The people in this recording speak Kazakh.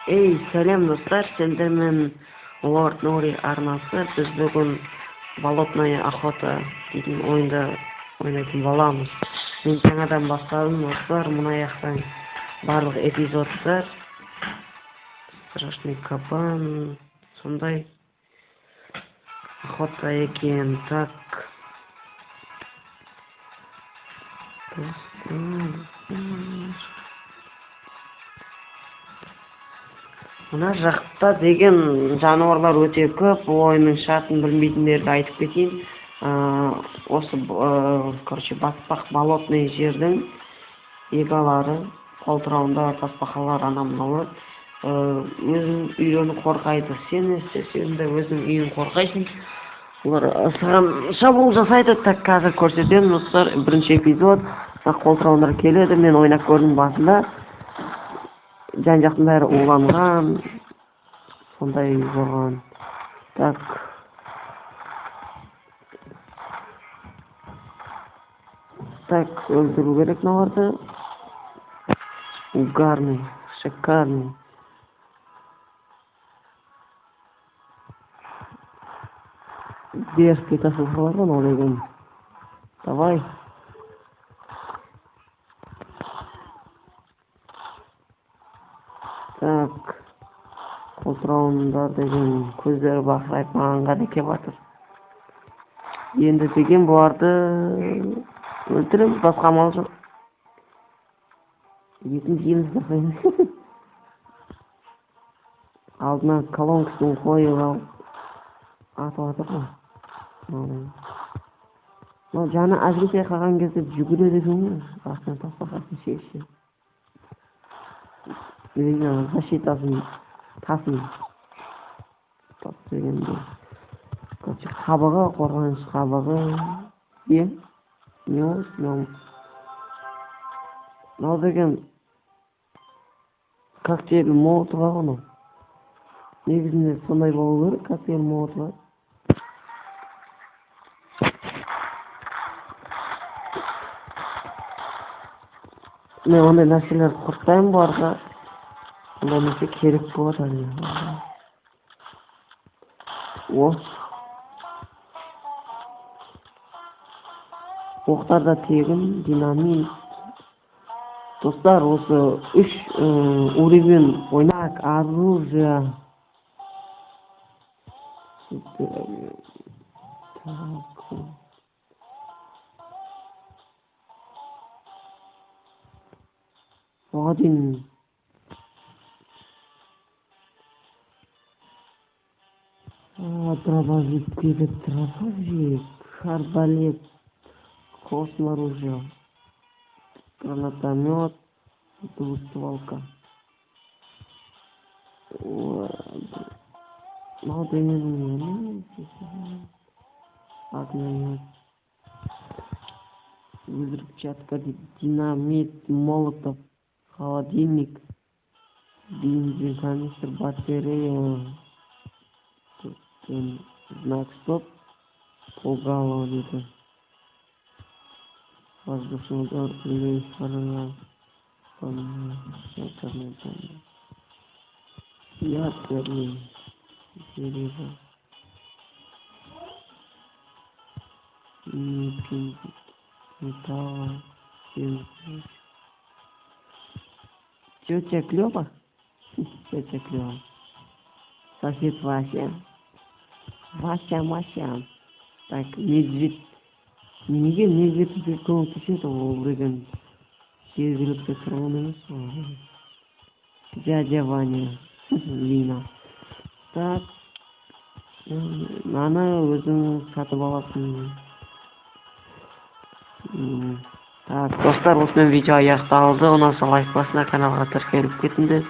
Ей, сәлем достар, сендермен Лорд Нори арнасы. Біз бүгін Болотная охота дейтін ойынды ойнайтын боламыз. Мен жаңадан бастадым, достар, мына жақтан барлық эпизодтар. Страшный кабан, сондай охота екен. Так. Мына жақта деген жануарлар өте көп. Бұл ойынның шартын білмейтіндерге айтып кетейін. Осы, короче, батпақ болотный жердің егалары, қолтырауындар, тасбақалар, ана мыналар, өзінің үйлерін қорғайды. Сен есе, сен де өзің үйін қорғайсың. Олар саған шабуыл жасайды. Так, қазір көрсетемін, достар, бірінші эпизод. Қолтырауындар келеді, мен ойнап көрдім басында. Жан-жақтың бәрі уланған, сондай болған. Так. Так, өлтіру керек мыналарды. Угарный, шикарный. Дерзкий тасбақалар ғой мынау деген. Давай. Так, қолтырауындар деген көздері бақырайып маған қарай келіп жатыр. Енді деген бұларды өлтіреміз, басқа амал жоқ. Етін жейміз деп. Алдына колонкасын қойып алып атып жатыр ғой. Мынау жаны әзірге қалған кезде жүгіреді екен ғой. Астына тасбақасын шешіп. Защитасын, тасын. Тас дегенде. Короче, қабығы, қорғаныш қабығы. Е? Не ол? Мынау деген коктейль Молотова ғой мынау. Негізінде сондай болу керек, коктейль Молотова. Мен ондай нәрселерді құртпаймын бұларға. Ондай нәрсе керек болады әрине. О. Оқтар да тегін, динамит. Достар, осы 3 уровень ойнақ, оружие. Так. Один. Дробовик, дробовик, арбалет, косморужье, гранатомет, двустволка. Огнемет, взрывчатка, динамит, молотов, холодильник, бензин, канистр, батарея. Знак стоп, пугало где-то. Воздушный удар, ядерный дерево. Металл. Тетя Клёва? Тетя Клёва. Сосед Вася. Вася, Мася. Так, медведь. Неге медведь деп көмектеседі ол деген жергілікті тұрғын емес қой. Дядя Ваня. Лина. Так. Мынаны өзің сатып аласың. Так, достар, осымен видео аяқталды. Ұнаса лайк басыңдар, каналға тіркеліп кетіңдер.